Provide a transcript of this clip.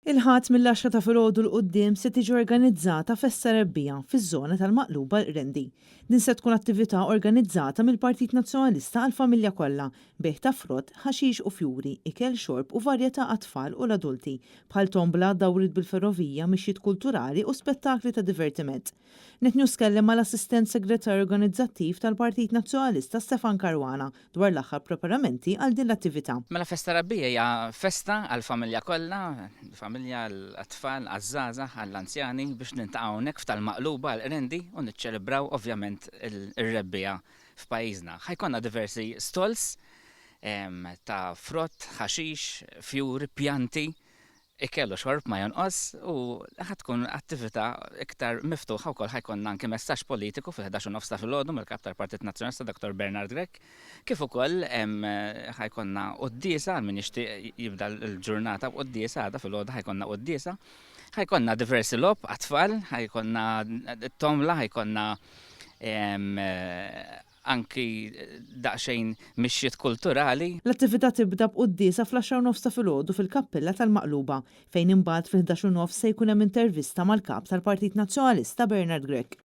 Il-Ħadd mill-għaxra ta' filgħodu 'l quddiem se tiġi organizzata festa rebbiegħa fiż-żona tal-Maqluba l-Qrendi. Din se tkun attività organizzata mill-Partit Nazzjonalista għall-familja kollha, bejgħ ta' frott, ħaxix u fjuri, ikel, xorb u varjetà għat-tfal u l-adulti, bħal tombla, dawriet bil-ferrovija, mixjiet kulturali u spettakli ta' divertiment. Net News tkellem mal-Assistent Segretarju Organizzattiv tal-Partit Nazzjonalista Stefan Caruana dwar l-aħħar preparamenti għal din l-attività. Mela Festa Rabbija hija festa għall-familja kollha, familja, għat-tfal, għaż-żgħażagħ, għall-anzjani biex niltaqgħu hawnhekk f'tal-Maqluba għall-Qrendi u niċċelebraw ovvjament ir-rebbiegħa f'pajjiżna. Ħa jkollna diversi stalls ta' frott, ħaxix, fjuri, pjanti Ikel u xorb ma jonqos u ħa tkun attività iktar miftuħa wkoll ħa jkollna anki messaġġ politiku fil-11 u nofs ta' filgħodu mill-Kap tal-Partit Nazzjonalista Dottor Bernard Grech kif ukoll ħa jkollna quddiesa għal min jixtieq jibda l-ġurnata b'quddiesa għada filgħodu ħa jkollna quddiesa. Ħa jkollna diversi logħob għat-tfal, ħa jkollna t-tomla, ħa jkollna anki daqsxejn mixjiet kulturali. L-attività tibda b'quddiesa fl-għaxra u nofs ta' filgħodu fil-Kappella tal-Maqluba, fejn imbagħad fil-ħdax u nofs se jkun hemm intervista mal-Kap tal-Partit Nazzjonalista Bernard Grech.